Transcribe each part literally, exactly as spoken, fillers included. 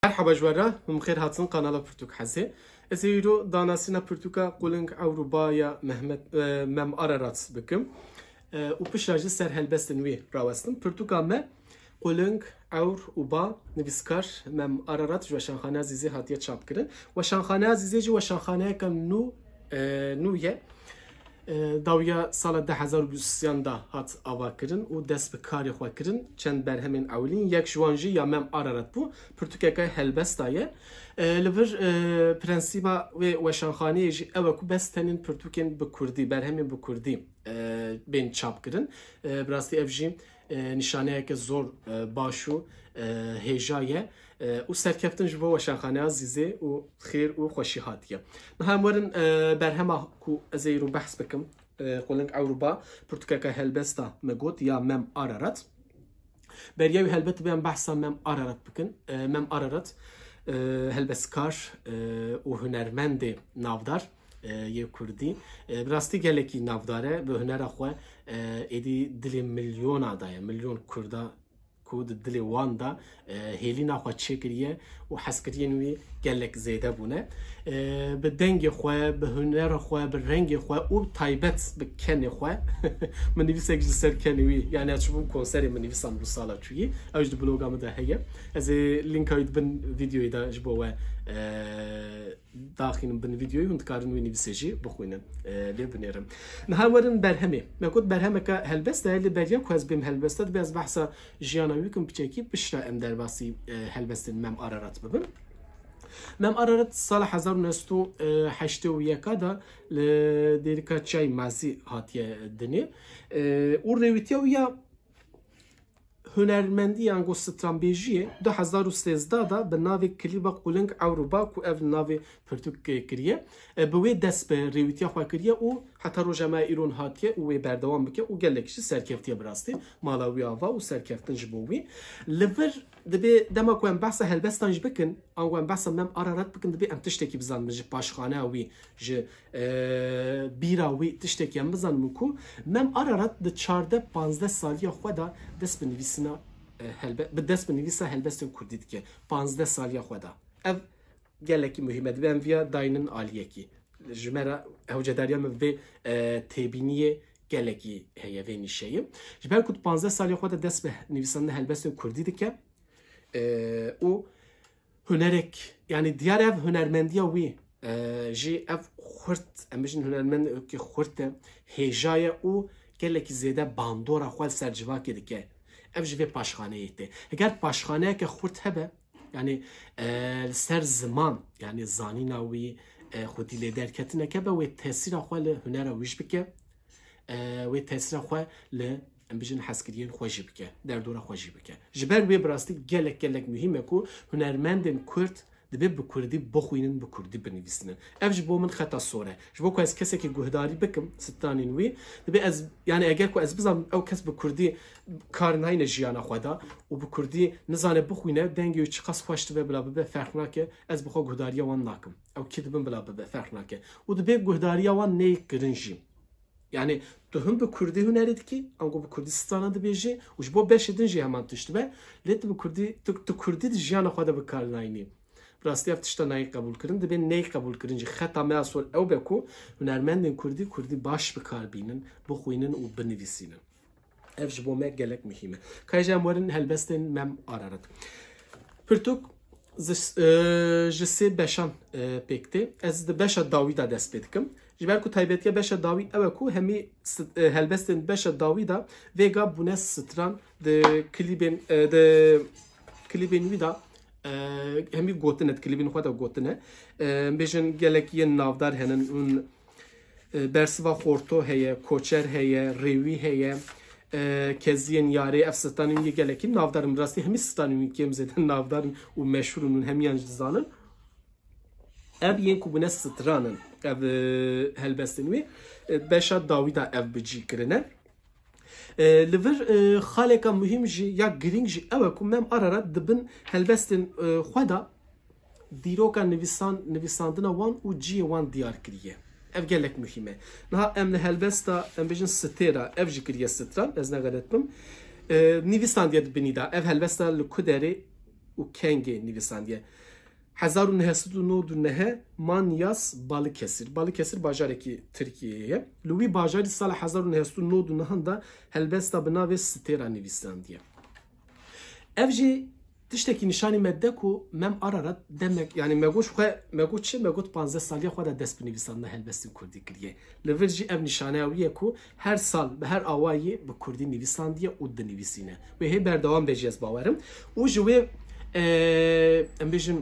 Merhaba ji we re, hûn bi xêr hatin kanala Pirtûk Hezê. Ez ê îro danasîna pirtûka Quling Ewr û Ba ya Mehmet, e, Mem Ararat bikim. E, û piştre jî ser helbestên wî rawestim. Pirtûka me Quling Ewr û Ba, nivîskar Mem Ararat ji Weşanxaneya Zîzê hatiye çapkirin. Weşanxaneya Zîzê jî weşanxaneyeke nû, e, nû ye. E, dawiya sala du hezar û bîst û sêyan de hat avakirin û dest bi karê xwe kirin. Çend berhemên ewilîn, yek ji wan jî ya Mem Ararat bû. Pirtûkeke helbesta ye. E, li vir, e, prensîba wê weşanxaneyê jî ew e ku bes tenên pirtûkên bi kurdî, berhemên bi kurdî, e, bên çapkirin. E, bi rastî ev jî, e, nîşaneyeke zor, e, baş û, e, hêja ye. E, û serkeftin ji bo Weşanxaneya Zîzê û xêr û xweşî hatiye. Niha em werin, e, berhema ku ez ê îro behs bikim. E, Quling Ewr û Ba, pirtûkeke helbesta me got ya Mem Ararat. Beriya wî helbet dibe em behsa Mem Ararat bikin. E, Mem Ararat, e, helbestkar, e, û hunermendê navdar, e, yê kurdî. E, bi rastî gelekî navdar e, bi hunera xwe, e, êdî dilê milyona daye, milyon kurda ku di dilê wan de, e, hêlîna xwe çêkiriye û hezkiriyên wî gelek zêde bûne. E, bi dengê xwe, bi hunera xwe, bi rengê xwe û taybet bi kenê xwe, min nivîsek ji ser kenê wî, yani ez çûbûm konserê min nivîsan bû sala çûyî, ew jî di bloga min de heye. Ez ê lînka wî di bin vîdeoyê de ji bo we, e, daxînim bin vîdeoyê, hûn dikarin wê nivîsê jî bixwînin, e, lê binêrin. Niha werin berhemê. Me got berhemeke helbest e, lê beriya ku ez bêm helbesta, dibe ez behsa jiyana wî bikim piçekî, piştre em derbasî, e, helbestên Mem Ararat bibin. Mem Ararat sala hezar û neh sed û heştê û yek de li Dêrika Çay Mazî hatiye dinê. E, û rêwîtiya wî ya hunermendî yan ku stranbêjiyê du hezar û sêzdeh de bi navê klîba Quling Ewr û Ba ku ev navê pirtûk kiriye, e, bi wê dest bi rêwîtiya xwe kiriye û heta roja me îro hatiye û wê berdewam bike û gelek jî serkeftiye bi rastî. Mala wî ava û serkeftin ji bo wî. Li vir dibê dema ku em behsa helbestan jî bikin, ango em behsa Mem Ararat bikin, dibê em tiştekî bizanin ji paşxaneya wî, ji, e, bîra wî tiştekî em bizanin ku Mem Ararat di çardeh panzdeh saliya xwe de dest bi nivîsina, e, helbe-, bi dest bi nivîsa helbestên kurdî dike. Panzdeh saliya xwe de. Ev gelekî muhîm e. Dibê em viya daynin aliyekî. Ji me re hewcedariya min vê, e, têbîniyê gelekî heye, vê nîşeyê. Ji ber ku di panzdeh saliya xwe de dest bi nivîsandina helbestên kurdî dike, e, û hunerek, yani diyar ev hunermendiya wî, e, jî ev xurt, em bijin hunermendekî xurt e, hêja ye û gelekî zêde bandora xwe li ser civakê dike. Ev ji vê paşxaneyê tê. Heger paşxaneyeke xurt hebe, yani, e, li ser ziman, yani zanîna wî, e, xwedî lê derketineke be, wê tesîra xwe li hunera wî jî bike, e, wê tesîra xwe li, em bijin hezkiriyên xwe jî bike, derdora xwe jî bike. Ji ber wê bi rastî gelek, gelek muhîm e ku hunermendên kurd dibê bi kurdî bixwînin, bi kurdî binivîsinin. Ev ji bo min xeta sor e. Ji bo ku ez kesekî guhdarî bikim stranên wî, dibê ez, yani eger ku ez bizanim ew kes bi kurdî kar nayne jiyana xwe de û bi kurdî nizane bixwîne, dengê wî çiqas xweş dibe bila bibe ferq nake, ez bi xwe guhdariya wan nakim. Ew kî dibin bila bibe ferq nake. Û dibê guhdariya wan neyê kirin jî. Yani tu him bi kurdî hunerê dikî, ango bi kurdî strana dibêjî û ji bo beşê din jî heman tişt dibe. Lê tu bi kurdî, tu, tu kurdî di jiyana xwe de bi kar nayînî. Bi rastî ev tişta nayê qebûlkirin, dibê neyê qebûlkirin jî. Xeta me ya sor ew be ku hunermendên kurdî, kurdî baş bi kar bînin, bixwînin û binivîsînin. Ev ji bo me gelek muhîm e. Ka jî em werin helbestên Mem Ararat. Pirtûk zi-, e, ji sê beşan, e, pêk tê. Ez di beşa dawî de dest pê dikim. Ji ber ku taybetiya beşa dawî ew e ku hemî st-, e, helbestên beşa dawî de vêga bûne stran di klîbên, e, di klîbên wî de, e, hemî gotine, di klîbên xwe de gotine. E, em bêjin gelek yên navdar henin, hûn E, Bersiva Xorto heye, Koçer heye, Rêwî heye, e, Keziyên Yarê, ev stranên wî gelekî navdar in. Bi rastî hemî stranên wî kêm zêde navdar in û meşhûr in, hûn hemiyan jî dizanin. Ev yên ku bûne stran in, ev, e, helbestên wî, e, beşa dawî de ev bi cî kirine. E, li vir, e, xaleka muhîm jî ya girîng jî ew e ku Mem Ararat di bin helbestên, e, xwe de dîroka nivîsan-, nivîsandina wan û cihê wan diyar kiriye. Ev gelek muhîm e. Niha em li helbesta, em bêjin Stêra, ev jî kiriye stran, ez ne xelet bim. E, nivîsandiye di binî de. Ev helbesta li ku derê û kengê nivîsandiye. Hezar û neh sed û nod û neh, Manyas, Balıkesir. Balıkesir bajarekî Tirkiyeyê ye. Li wî bajarî sala hezar û neh sed û nod û neh de helbesta bi navê Stêra nivîsandiye. Ev jî tiştekî nîşanî me de ku Mem Ararat demek, yani me got xwe, me got çi, me got panzdeh saliya xwe de dest bi nivîsandina helbestên kurdî kiriye. Li vir jî ev nîşaneya wî ye ku her sal bi her awayî bi kurdî nivîsandiye û dinivîsîne. Wê hê berdewam be jî ez bawerim. Û ji wê, e, em bêjin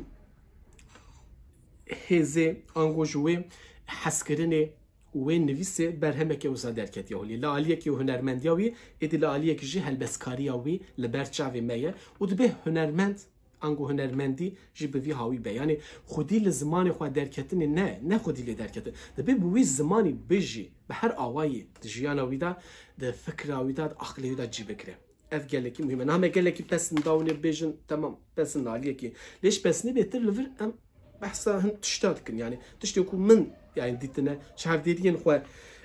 hêzê, ango ji wê hezkirinê û wê nivîsê berhemeke wisa derketiye holê. Li aliyekî hunermendiya wî, êdî li aliyekî jî helbestkariya wî li ber çavê me ye û dibe hunermend, ango hunermendî jî bi vî hawî be. Yani xwedî li zimanê xwe derketinê ne, ne xwedî lê derketin. Dibe bi wî zimanî bijî, bi her awayî di jiyana wî de, di fikra wî de, di aqilê wî de cî bigire. Ev gelekî muhîm e. Niha me gelekî pesn dawine bêjin, temam, pesn aliyekî. Lê ji pesnê bêtir li vir em behsa hin tişta dikin. Yani tiştê ku min, yani dîtine, ji hevdêriyên xwe,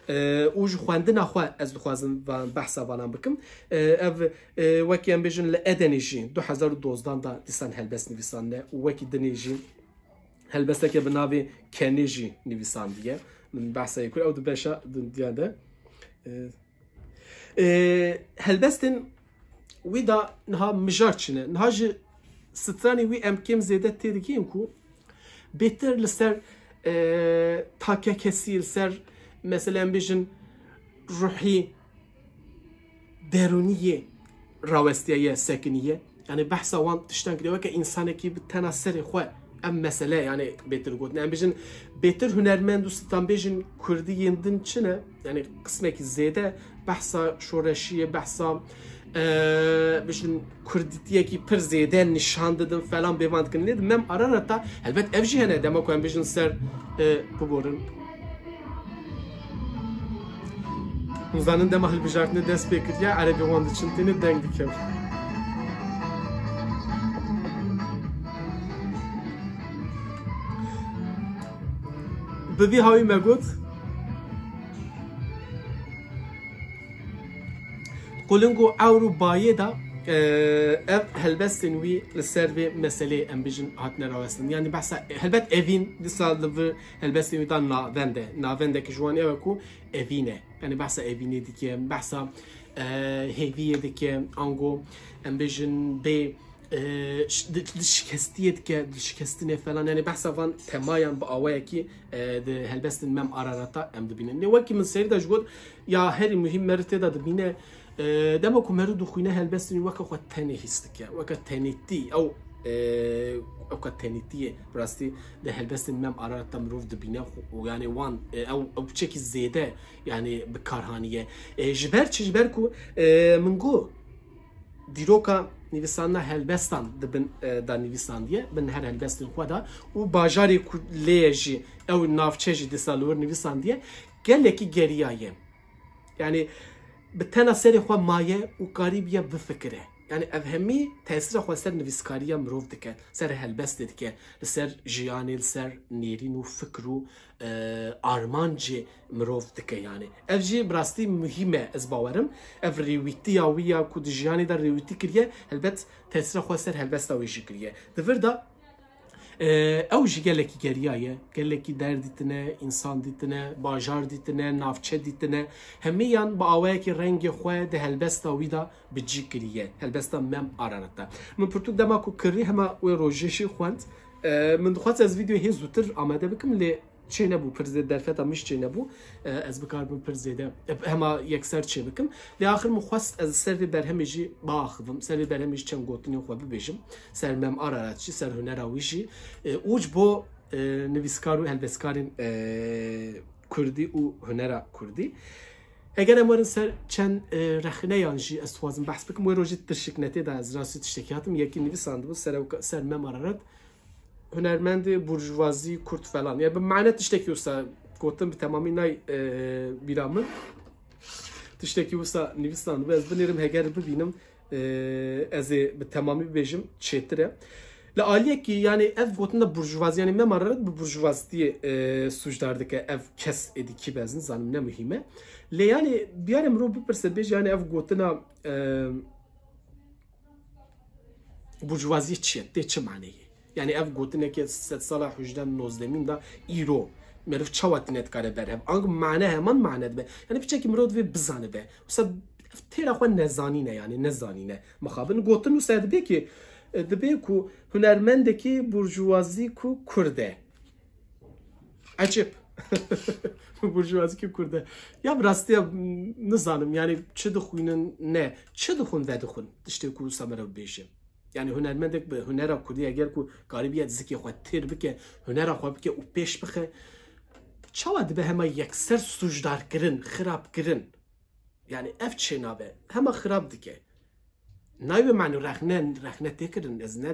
e, û ji xwendina xwe ez dixwazim van, behsa vanan bikim. E, ev, e, wekî em bêjin li Edenê jî du hezar û dozdan da dîsan helbest nivîsandine û wekî dinê jî helbesteke bi navê Kenê jî nivîsandiye. Min behsa yê kir, ew di beşa din diya de. E, e, helbestên wî da niha mijar çi ne? Niha ji stranê wî em kêm zêde têdigihên ku bêtir li ser, e, takekesî, li ser, mesela em bêjin ruhî, derûniyê rawestiyaye, sekiniye. Yani behsa wan tiştan kiriye, weke însanekî bi tena serê xwe em mesele, yani bêtir gotin. Em bêjin bêtir hunermend û stanbêjên kurdî yên din çi ne? Yani qismekî zêde behsa şoreşiyê, behsa, e, bêjin kurdîtiyekî pir zêde nîşan didin falan bêvan dikin. Lê di Mem Ararata helbet ev jî hene, dema ku em bêjin ser, e, biborin. Hûn zanin dema hilbijartinê dest pê kiriye, erebê wan diçin têne deng dikevin. Bi vî hawî me got, Quling û ewr û bayê de, e, ev helbestên wî li ser vê meseleyê em bijin hatine rawestin. Yani behsa, helbet evîn, dîsa li vir helbestên wî de navend e. Navendekî ji wan ew e ku evîn e. Yani behsa evînê dike, behsa, e, hêviyê dike, ango em bêjin bê, e, ş-, di, di şikestiyê dike, di şikestinê falan. Yani behsa van temayan bi awayekî, e, di helbestên Mem Ararata em dibînin. Lê wekî min serî de ji got, ya herî muhîm meriv tê de dibîne, e, dema ku meriv dixwîne helbestên weke xwe tenê hîs dike, weke tenêtî, ew, e, weke tenêtiyê, bi rastî di helbestên Mem Ararata mirov dibîne xwe, û yani wan, e, ew, ew piçekî zêde, yani bi kar haniye. E, ji ber çi? Ji ber ku, e, min got, dîroka nivîsandina helbestan di bin, e, da nivîsandiye, bin her helbestên xwe de, û bajarê ku lê ye jî, ew navçe jî dîsa li wir nivîsandiye, gelekî geriyaye. Yani bi tena serê xwe maye û karî biye bifikire. Yani ev hemî tesîra xwe ser nivîskariya mirov dike, ser helbestê dike, li ser jiyanê, li ser nêrîn û fikr û, e, armancê mirov dike yani. Ev jî bi rastî muhîm e, ez bawerim. Ev rêwîtiya wî ya ku di jiyanê de rêwîtî kiriye, helbet tesîra xwe ser helbesta wê jî kiriye. Di vir de, e, ew jî gelekî geriyaye, gelekî derdîtine, însan dîtine, bajar dîtine, navçe dîtine. Hemiyan bi awayekî rengê xwe di helbesta wî de bi cî kiriye. Helbesta Mem Ararat de. Min pirtûk dema ku kirî hema wê rojê jî xwend. E, min dixwest ez vîdeoyê hê zûtir amade bikim, lê çê nebû, pir zêde derfeta min jî çê nebû. E, ez bikaribim pir zêde, e, hema yekser çê bikim. Lê axir min xwest ez ser vê berhemê jî biaxivim, ser vê berhemê jî çend gotinên xwe bibêjim. Ser Mem Ararat jî, ser hunera wî jî. E, û ji bo, e, nivîskar û helbestkarên, e, kurdî û hunera kurdî. Eger em werin ser çend, e, rexneyan jî ez dixwazim behs bikim. Wê rojê tişik netê de ez rastî tiştekî hatim, yekî nivîsandibû, ser ew, ser Mem Ararat, hunermendê burjuvazî, kurd falan. Yani bi mane tiştekî wisa gotin bi temamî nay, e, bîra min. Tiştekî wisa nivîsandibû, ez binêrim heger bibînim, e, ez ê bi temamî bibêjim çêtir e. Li aliyekî yani ev gotin de burjuvazî, yani Mem Ararat bi burjuvazîtiyê, e, sûcdar dike, ev kes êdî kî be ez nizanim, ne muhîm e. Lê yani biyare mirov bipirse bêje yani ev gotina, e, Burjuvazî çi ye? Tê çi maneyê? Yani ev gotineke sedsala hejdeh nozdemîn de îro meriv çawa tine dikare berhev? Ank mane heman mane dibe. Yani piçekî mirov divê bizanibe. Wisa ev têra xwe nezanîne, yani nezanîne. Mixabin gotin wisa dibe ki, e, dibe ku hunermendekî burjuvazî ku kurd e. Ecêb. Burjuvazî ki kurd e. Ya bi rastî ya, m, nizanim, yani çi dixwînin ne, çi dixwin vedixwin, tiştê ku wisa meriv bêje. Yani hunermendek bi hunera kurdî eger ku karibiye zikê xwe têr bike, hunera xwe bike û pêş bixe, çawa dibe hema yekser sûcdarkirin, xirabkirin? Yani ev çênabe, hema xirab dike. Nayê manu rexne, rexne tê kirin, ez ne,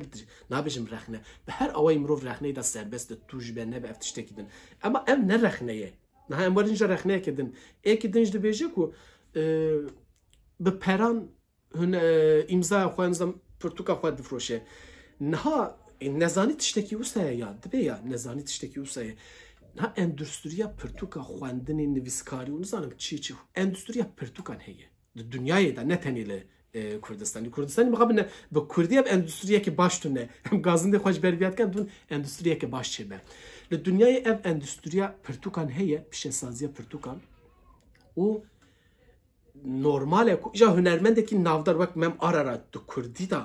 nabêjim rexne. Bi her awayî mirov rexneyê de serbest e, tu ji be nebe, ev tiştekî din. Ema ev ne rexne ye. Niha em werin ji rexneyeke din. Êkî din jî dibêje ku, e, bi peran hûn, e, îmzaya xwe, nizam, pirtûka xwe difroşe. Niha, e, nezanî tiştekî wisa ye ya, dibe ya, nezanî tiştekî wisa ye. Niha endûstriya pirtûka xwendinê, nivîskarî û nizanim çi çi, endûstriya pirtûkan heye. Di dinyayê de, ne tenê li, e, Kurdistanê. Kurdistanê mixabin ne, bi kurdî ev endûstriyeke baş tune. Em gazindê xwe ji ber vîya dikin, em dibin endûstriyeke baş çêbe. Li dinyayê ev endûstriya pirtûkan heye, pişesaziya pirtûkan. Û normal e ku îja hunermendekî navdar wek Mem Ararat di kurdî de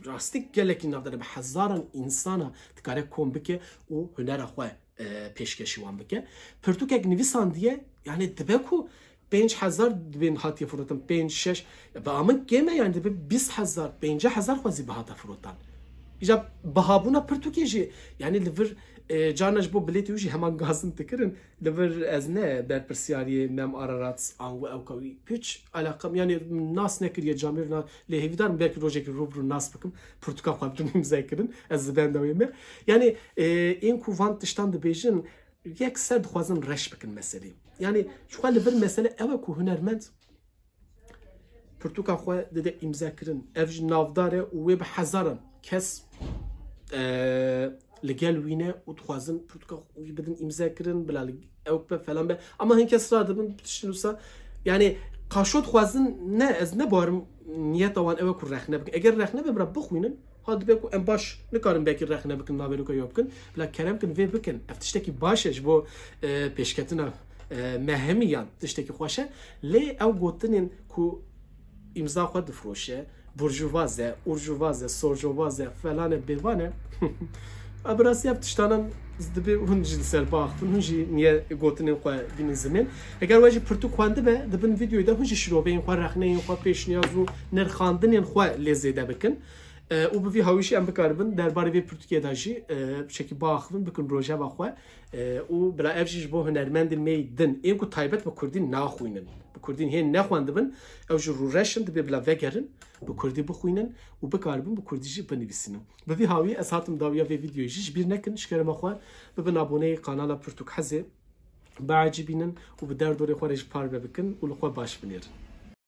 rastî gelekî navdar e, bi hezaran însana dikare kom bike û hunera xwe, e, pêşkêşî wan bike. Pirtûkek nivîsandiye, yani dibe ku pênc hezar dibên hatiye firotin, pênc, şeş, ya bi amin kêm e, yani dibe bîst hezar, pêncî hezar xwe zî bihata firotan. Îja bihabûna pirtûkê jî, yani li vir, e, carna ji bo bilêtê wî jî heman gazin dikirin. Li vir ez ne berpirsiyariyê Mem Ararat an we ew ka wî hiç alaqam, yani nas nekiriye camêr na, lê hêvîdar im belkî rojekî rû bi rû nas bikim, pirtûka xwe bidim îmze kirin, ez li benda wê me. Yani, e, ên ku van tiştan dibêjin, yekser dixwazin reş bikin meselê. Yani, ji xwe li vir mesele ew e ku hunermend pirtûka xwe dide îmze kirin. Ev jî navdar e û wê bi hezaran kes, e, li gel wî ne û dixwazin pirtûka wî bidin îmze kirin, bila li ew be falan be. Ama hin kes radibin, tiştin wisa, yani, qaşo dixwazin ne, ez ne bawerim niyeta wan ew e ku rexne bikin. Eger rexne be, bira bixwînin. Ha dibe ku em baş nikarin belkî rexne bikin, navêroka yo bikin. Bila kerem kin vê bikin. Ev tiştekî baş e ji bo, e, pêşketina, e, me hemiyan tiştekî xweş e. Lê ew gotinên ku îmza xwe difroşe, burjuvaz e, urjuvaz e, sorjovaz e, falan e, bêvan e. A bi rastî ev tiştanan dibê hûn jî li ser biaxivin, hûn jî niye gotinên xwe bînin zimên. Eger we jî pirtûk xwendibe, di bin vîdeoyê de hûn jî şiroveyên xwe, rexneyên xwe, pêşniyaz û nirxandinên xwe lê zêde bikin. E, û bi vî hawî jî em bikaribin derbarê vê pirtûkê de jî, e, tiştekî biaxivin, bikin rojeva xwe. E, û bila ev jî ji bo hunermendên me yê din, ên ku taybet bi kurdî naxwînin, bi kurdî hê nexwendibin, ew jî rûreş in, dibê bila vegerin, bi kurdî bixwînin û bikaribin bi kurdî jî binivîsînin. Bi vî hawî ez hatim dawiya vê vîdeoyê jî, ji bîr nekin, ji kerema xwe bibin aboneyê kanala Pirtûk Hezê, biecibînin û bi derdorê xwe re jî parve bikin û li xwe baş binêrin.